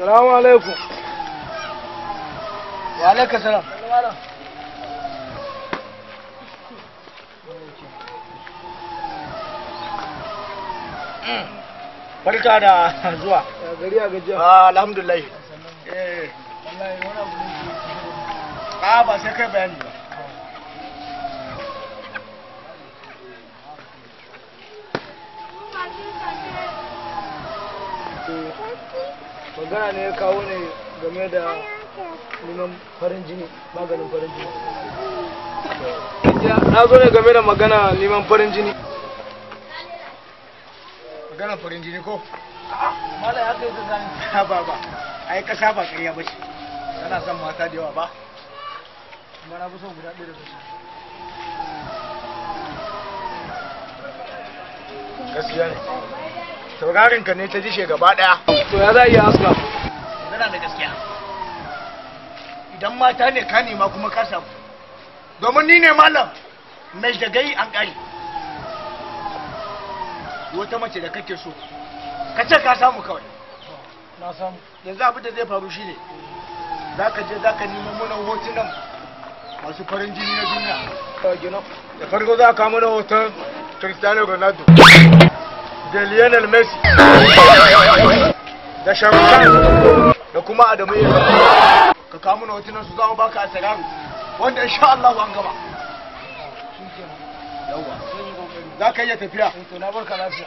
Salamu alaikum. Wa alaikum salam. Barka da zuwa. Ya gari a gajiya. Alhamdulillah. Eh. Wallahi wani abu ne. A ba sai kai bayani ba. Magana ne ya kawo ne game da neman farin jini, maganin farin jini. Na zo ne game da magana neman farin jini. Magana farin jini ko? Mala ya kai ka gani. Ba ba. Ai kasa ba ƙarya ba ce. Kana son mata da yawa ba? Amma na fi son guda ɗaya daga ciki. Gaskiya ne. Taurarin ka ne ta jishe gaba ɗaya. To ya za a iya haska? Magana da gaskiya. Idan mata ne ka nema kuma ka samu. Domin ni ne malam mai da gai an ƙari. Wata mace da kake so, ka ce ka samu kawai. Na samu. Yanzu abin da zai faru shine za ka je za ka nemo mana hotunan masu farin jini na duniya. Da farko za ka mana hoton Cristiano Ronaldo da Lionel Messi da Shahrukh da kuma Adamu Eva. Ka kawo mana hotunan su za mu baka asararu wanda insha Allah an gama. Yawwa. Za ka iya tafiya. To na barka lafiya.